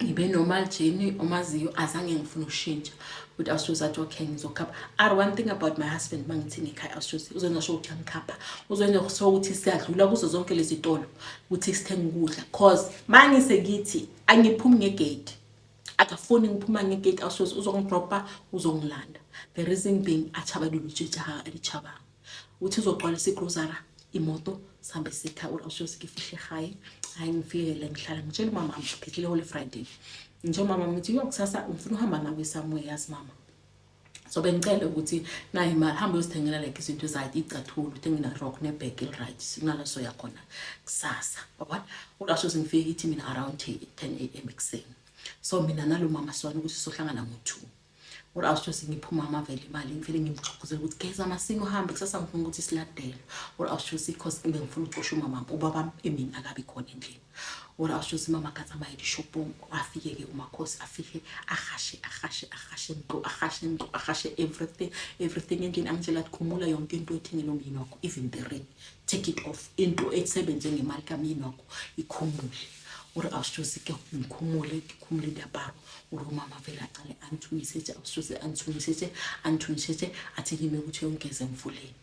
ngibe normal Jenny omaziyo, azange ngifuna ukushintsha. Ukuthi awushozi athi okay, ngizokhapha. Are one thing about my husband, mangithi ngekhaya, awushozi uzoyenza sure ukuthi angikhapha, uzoyenza sure ukuthi siyadlula kuzo zonke lezi tolo ukuthi sithenge ukudla, cause mangisekithi angiphumi ngegate, akafuni ngiphuma ngegate. Awushozi uzongidropa, uzongilanda, the reason being achaba dilo tše tša ditšhabang, uthi uzogcwalisa igrosara imoto, sihambe sikhaya. Uri awushozi ke fihle gae, hayi, ngifikele ngihlala, ngitshela umama, ngiphehlile Holy Friday, ngitshela umama ngithi, yo, kusasa ngifuna uhamba nawe somewhere, yazi mama. So bengicela ukuthi nayi imali, hambe uyozithengela like izinto ezathi icathulo, uthenge na-rock nebag eli-right, sinala soya khona kusasa, wabona. Uri awushozi ngifike ithi mina around 10 a.m. ekuseni. So mina nalo mama siwana ukuthi sohlangana ngo-2. Uri awushozi ngiphuma amavele imali, ngivele ngimxoxozele ukuthi geza masinya uhambe kusasa, ngifuna ukuthi siladele. Uri awushozi cause bengifuna ukuxosha umama, ubaba emini akabi khona endlini. Uri awushozi mama ka tsamaya dishopong, afike-ke umakhosi, afike ahashe, ahashe, ahashe ntlo, ahashe ntlo, ahashe everything, everything endlini. Angitshela athi, khumula yonke into ethengele umyeni wakho, even the ring, take it off, into esebenze ngemali kamyeni wakho ikhumule. Uri awushozi ke ngikhumule, ngikhumule diaparo. Uri umama vele aqale angithunyisetse, awushozi angithunyisetse, angithunyisetse, athi kimi ukuthi uyongigeza emfuleni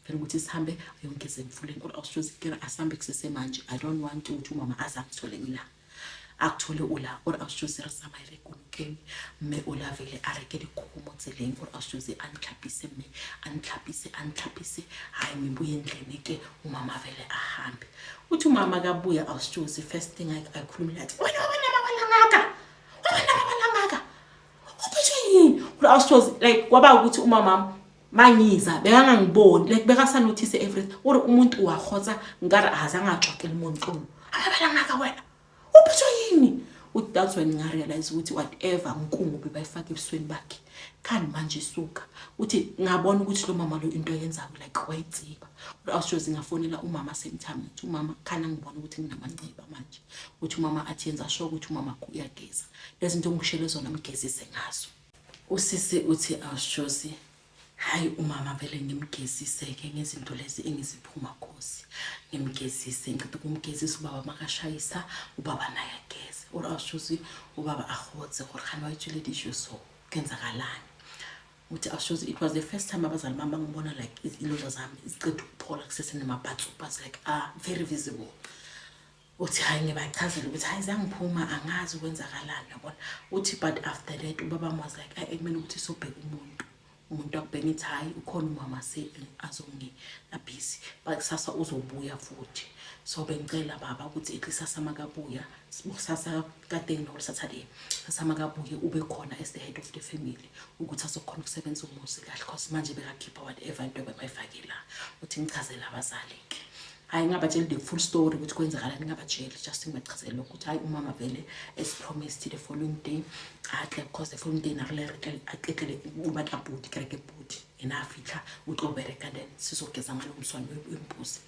vele, ukuthi sihambe ayongigeza emfuleni. Or awushozi kera asambe kusesemanje, I don't want ukuthi umama aze angithole ngila, akuthole ula. Or awushozi re tsamaye re konokeng, mme o la vele a reke dikgogo mo tseleng. Or awushozi a ntlhapise, mme a ntlhapise, a ntlhapise, hayi, ngibuye endlini ke, umama vele ahambe. Uthi umama kabuya, awushozi first thing ayikhulumile athi, wena wabona mabalangaka, wabona mabalangaka, uphethwe yini? Uri awushozi like kwaba ukuthi umama mangiza bekangangiboni, like bekasanothise everything. Uri umuntu wakhotsa nkare azange axoxele mo ntlong, ababalangaka, wena uphethwe yini? Uthi that's when ngarealize ukuthi whatever nkungu bebayifaka ebusweni bakhe khani manje suka. Uthi ngabona ukuthi lo mama lo into ayenzayo like wayitsiba. Awushozi ngafonela umama same time, ngithi umama khani angibona ukuthi nginamanxeba manje. Uthi umama athi, yenza sure ukuthi umama wakho uyageza, lezi zinto ongishele zona mgezise ngazo. Usisi uthi awushozi, hayi, umama vele ngimgezise-ke ngezinto lezi engiziphuma khosi, ngimgezise, ngiceda ukumgezisa, ubaba makashayisa, ubaba naye ageze. Or awushozi ubaba ahotse gore gane wa itswele dijo, so kuyenzakalani? Uthi awushozi it was the first time abazali bami bangibona like izilonda zami ziceda ukuphola, kusesenemapatsupatsu, like ah, very visible. Uthi hayi, ngibachazela ukuthi hayi, zangiphuma, angazi ukwenzakalani, yabona. Uthi but after that ubaba was like, ayi, kumele ukuthi sobheka umuntu. Umuntu akubheka ithi hhayi, ukhona umama azongi abhizi, kusasa uzobuya futhi. So bengicela baba ukuthi kusasa makabuya, kusasa kade ngino Saturday, kusasa makabuye ube khona as the head of the family ukuthi azokhona ukusebenza umuzi kahle, cause manje bekakhipha whatever into ebebayifake la. Uthi ngichazele abazali-ke. Hhayi, ngingabatsheli the full story ukuthi kwenzakalani, ngingabatsheli, just ngibachazele lokho ukuthi hhayi, umama vele as promised the following day atle, because the following day narile re o batla podi, ke reke podi, ena a fitlha o tlo bereka, then sizogeza ngalo mswane wembuzi.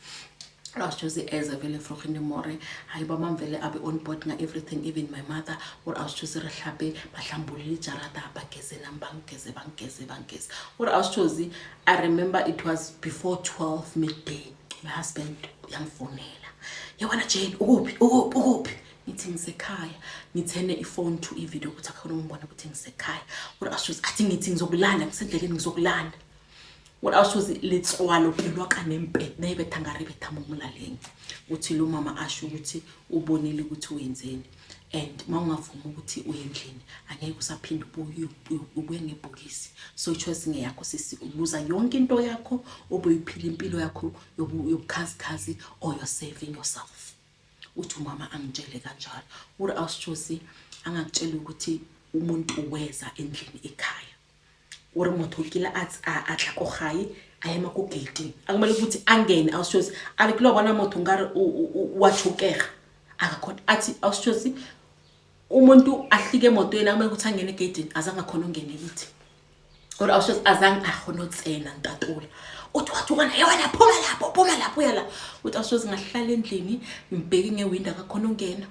Awusjozi eze vele vroeg more, hayi, ba vele abe on board nga everything, even my mother. Ore awusjozi re hlape, ba hlambulile ijarata, ba geze nami, bangigeze, bangigeze, bangigeze. Ore awusjozi, I remember it was before 12 midday, my husband uyangifonela, "Yabona Jane, ukuphi, ukuphi, ukuphi?" Ngithi ngisekhaya. Ngithene ifone to i-video ukuthi akhona ungibona ukuthi ngisekhaya. Ore awusjozi athi ngithi ngizokulanda, ngisendleleni, ngizokulanda. Ore awusjozi letswalo pelo ka nempe neyibetha ngare betha mo molaleng. Uthi lo mama asho ukuthi ubonile ukuthi wenzeni, and uma ungavuma ukuthi uye endlini, angeke usaphinde ubuye, ubuye ngebhokisi. So i-choice ngeyakho sisi, uluza yonke into yakho obuyiphila, impilo yakho yobukhazikhazi, or you're saving yourself. Uthi umama angitshele kanjalo. Uri awusitshosi angakutsheli ukuthi umuntu weza endlini ekhaya. Uri motho kile a tla ko gae, a ema ko gate, akumele ukuthi angene. Awusitshosi a re kile wa bona motho nkare wa tshokega, akakhona. Athi awusitshosi umuntu ahlike emotweni, akumele ukuthi angene egeyidini, azange akhona ungene kithi. Or awusitshosi azange akhona otsena ntatula. Uthi wathi wena, ye wena, phuma lapho, phuma lapho, uya la. Uthi awusitshosi ngahlala endlini, ngibheke ngewindi, akakhona ungena,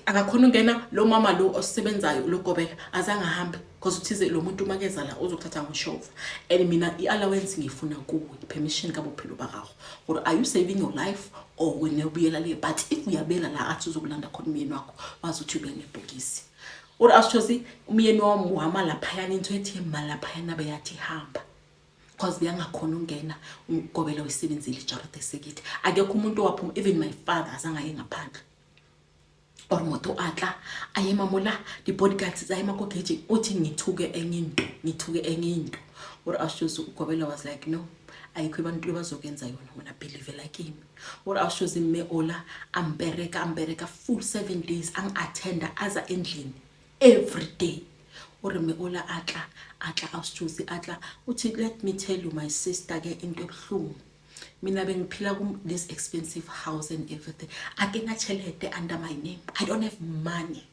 akakhona ungena. Lo mama lo osebenzayo, lo gobela, azange ahambe because uthize lo muntu makeza la uzokuthatha ngoshova, and mina i-allowance ngifuna kuwe, permission ka bophelo ba gago, gore are you saving your life or wena ubuyela le? But if uyabela la, athi uzokulanda khona umyeni wakho, wazi ukuthi ube nebhokisi. Uri awusitshosi umyeni wami wama laphayana, into ethi ma laphayana beyathi hamba, because beyangakhona ungena. Umgobela uyisebenzile ijarata esekithi, akekho umuntu owaphuma, even my father azange aye ngaphandle. Or motho a tla a ema mola, di-bodyguards tsa ema ko gate. Uthi ngithuke enye into, ngithuke enye into. Or awushozi ugobela was like, "No, ayikho abantu abazokwenza yona, wena believela kimi." Or awushozi mme ola ambereka, ambereka full 7 days, angi-attenda, aza endlini every day. Ore mme ola atla, atla, awusitshozi atla. Uthi, "Let me tell you, my sister ke, into ebuhlungu, mina bengiphila ku this expensive house and everything, akena tšhelete under my name, I don't have money,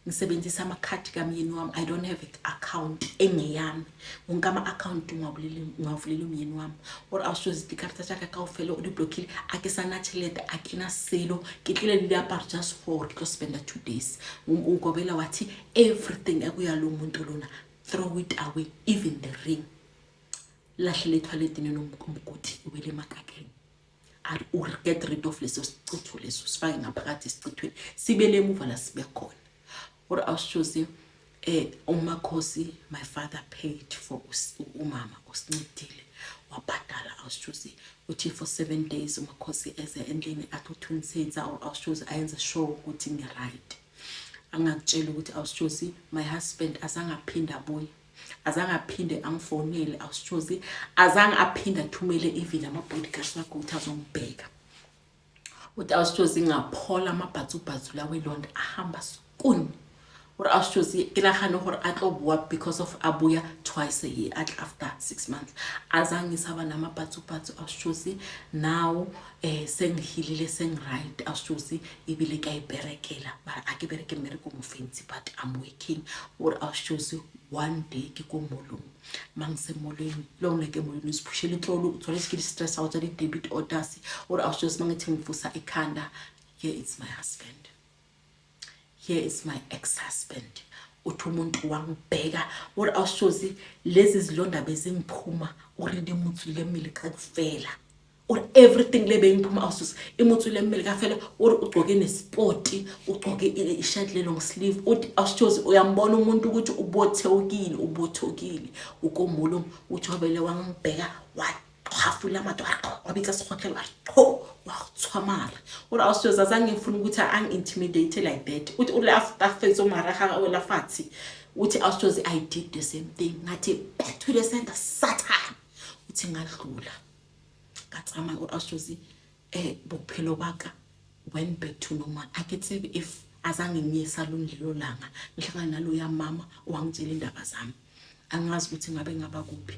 ngisebenzisa amakhadi kamyeni wami, I don't have account engeyami, wonke ama-account ngiwavulele umyeni wami." Or awushozi dikarata tša ka kaofela o di blockile, a ke sana tšhelete, a ke na selo, ke tlile le diaparo just for ke tlo spenda 2 days. Ungobela wathi everything ekuyalo muntu lona, throw it away, even the ring, lahlele etoiletini nomgodi, uwele emakakeni. Athi get rid of leso sicitho leso, sifake ngaphakathi esicithweni, sibele emuva la sibe khona. Or awusitshozi umakhosi, my father paid for umama, usincedile, wabhadala. Awusitshozi uthi for 7 days umakhosi eze endlini, athi uthunisenza, or awusitshozi ayenze sure ukuthi ngi-right. Angakutshela ukuthi awusitshozi my husband azange aphinde abuye, azange aphinde angifonele. Awusitshozi azange aphinde athumele even ama-bodyguards wakhe ukuthi azongibheka. Uthi awusitshozi ngaphola amabhatsubhatsu lawo elonda, ahamba skun. Gore awusitshozi ke nagane gore a tlo boa because of abuya twice a year, at after 6 months azange ngisaba namabhatsubhatsu. Awusitshozi now sengihilile, sengi-right. Awusitshozi ebile ke a iperekela, mara a ke bereke mmereko mo fancy, but I'm working. Gore awusitshozi one day ke ko mall-ong, mangisemolweni lo ngileke emolweni, usiphushela itlolo, uthole ke di-stress awu tsa di-debit orders. Gore awusitshozi mangithi ngivusa ikhanda, here is my husband, here is my ex-husband. Uthi umuntu wangibheka. Uri awushozi lezi zilonda bezingiphuma, uri di mo tswile mmele kaofela. Uri everything le bengiphuma, awushozi e mo tswile mmele kafela. Uri ugcoke nespoti, ugcoke ishirt le-long sleeve. Uthi awushozi uyambona umuntu ukuthi ubothekile, ubothokile ukomolo. Uthi wabele wangibheka, wahafula amado, wabitsa sekgotlelo, wa re qho. Wa go tshwa mare. O re ausi Jozi azange ngifuna ukuthi angi-intimidate like that. Uthi ule after fetso mara ga wela fatshe. Uthi ausi Jozi I did the same thing. Ngathi back to the center Satan. Uthi ngadlula. Ka tsamaya o re ausi Jozi bophelo ba ka went back to normal. A ke tsebe if azange ngiye salon lelo langa ngihlangana naloya mama owangitshela indaba zami. Angazi ukuthi ngabe ngaba kuphi.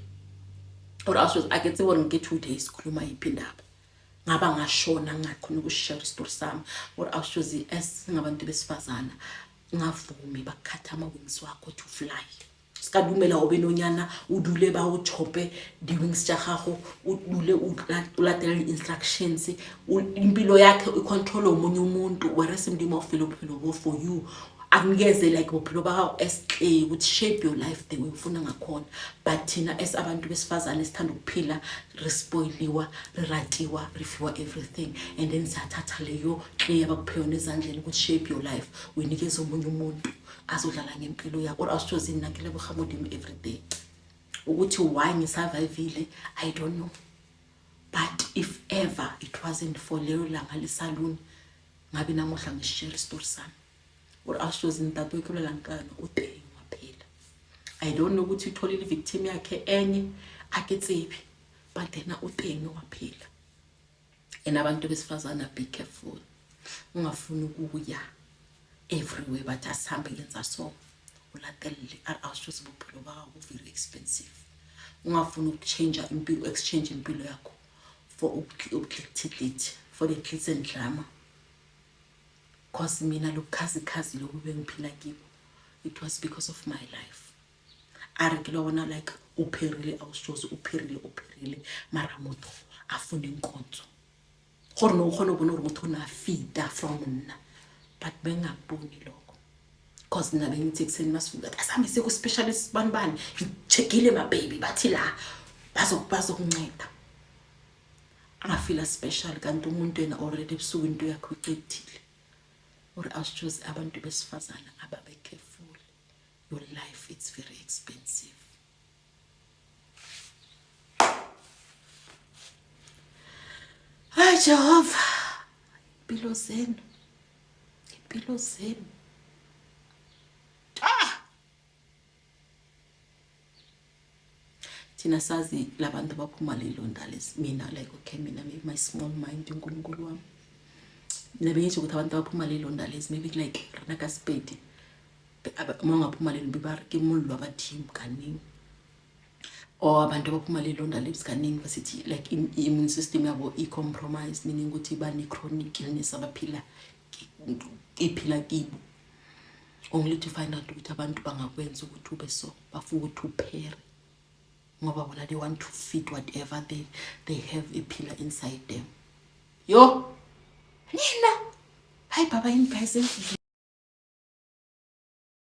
Or ausi Jozi a ke tsebe gore nke 2 days khuluma yiphi indaba. Ngaba ngashona ngakhona ukushare isitori sami. Or ausi Jozi as singabantu besifazana ngavumi bakukhatha ama-wings wakho to fly. Ska dumela o be nonyana o dule ba o chope di-wings tša gago o dule o latele di-instructions impilo yakhe i-control omunye umuntu whereas Modimo o file bophelo bo for you akunikeze like bophelo ba gago as clay ukuthi shape your life the way ufuna ngakhona. But thina as abantu besifazane sithanda ukuphila re-spoiliwa, re ratiwa, re fiwa everything and then siyathatha leyo clay abakuphe yona ezandleni ukuthi shape your life uyinikeze omunye umuntu azodlala ngempilo yakho. Or ausi Jozi nna ke leboga Modimo every day ukuthi why ngisurvivile I don't know, but if ever it wasn't for lelo langa le-salon ngabe namuhla ngishare story sami. Or ausi Jozi ntate o ke bolelang ka yona o teng wa phela. I don't know ukuthi utholile i-victim yakhe enye a ke tsebe, but yena o teng wa phela. And abantu besifazana be careful, ungafuni ukuya everywhere but asihambe ngenza so ulatelle. A re ausi Jozi bophelo ba gago very expensive, ungafuni ukuchange impilo, exchange impilo yakho for ubuglithiglithi, for the glitz and glamour. Cause mina lobukhazikhazi lobu bengiphila kibo it was because of my life. A re ke lo bona like o pherile ausi Jozi, o pherile o pherile mara motho a fune inkonzo gore no o kgone go bona gore motho o ne a fita from nna, but bengakuboni lokho cause nna bengithi ekuseni masivuka asihambe siye ku-specialist bani bani ngi-checkile ma-baby bathi la bazokunceda angafila special kanti umuntu yena already ebusuku into yakhe ucedile. Or ausi Jozi abantu besifazana ababe careful, your life it's very expensive. Hayi Jehova, impilo zenu, impilo zenu. Ah! Thina sazi labantu baphuma lelo ndalezi. Mina like okay mina maybe my small mind uNkulunkulu wami. Mina bengisho ukuthi abantu abaphuma lelo ndalezi maybe like rena ka Sepedi uma ungaphuma lelo ba re ke mollo wa badimo kaningi. Or abantu abaphuma lelo ndalezi kaningi basithi like immune system yabo i-compromised, meaning ukuthi bane-chronic illness abaphila iphila kibo. Only to find out ukuthi abantu bangakwenza ukuthi ube so, bafuna ukuthi uphere ngoba bona they want to feed whatever they have iphila inside them. Yo nina, hayi baba yini guys endlini.